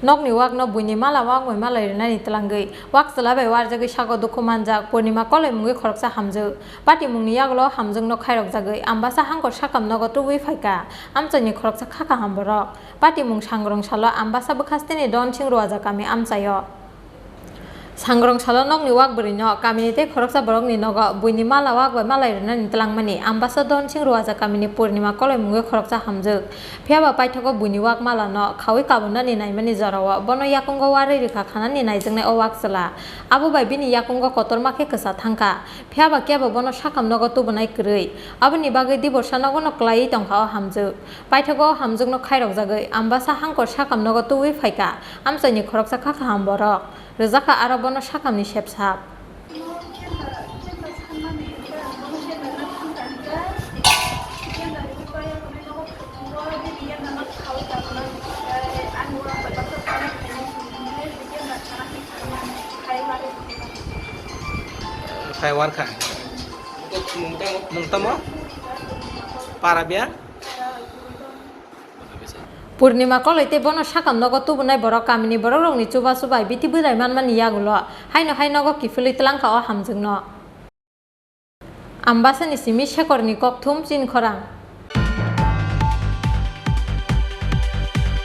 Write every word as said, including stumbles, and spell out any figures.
Nokni wakno buini mala wak bai malai rwnani twlangwi wak chwla bai warjagwi sago dukhu manjak Purnima Koloi mungwi khoroksa hamjwk. Patimungni yagulo hamjwkno khairokjagwi Ambasa hangkor sakam nogo tubui phaikha amchaini khoroksa kha kaham borok. Patimung sangrong salo Ambasa bwkhasteni Donsing Ruaja kami amchaio. Sangrong salo nokni wak bwrwino kamini tei khoroksa borokni nogo buini mala wak bai malai rwnani twlangmani Ambasa Donsing Ruaja kamini Purnima Koloi mungwi khoroksa hamjwk. Phiyaba paithago buini wak malano khaui kabunani naimani jorao bono yakungo warwi rwkha khanani naijaknai o wak chwla. Abo bai bini yakungo kotorma khe kwsa thangkha. Phiyaba kebo bono sakam nogo tubunai kwrwi. Aboni bagwi diborsa nogono klaiwi tongkha o hamjwk. Paithago o hamjwkno khairokjagwi Ambasa hangkor sakam nogo tubui phaikha amchaini khoroksa kha kaham borok. Rwjakha aro bono sakamni sepsap. Khai wankha. Mung tamo? Para biya? Purnima Koloi tei bono sakam nogo tubunai borok kamini borokrokni chubachu bai biti bwlai manmani yagulo haino hai nogo kiphilwi twlangkha o hamjwkno. Ambasani simi Shekhorni kokthum chini khorang.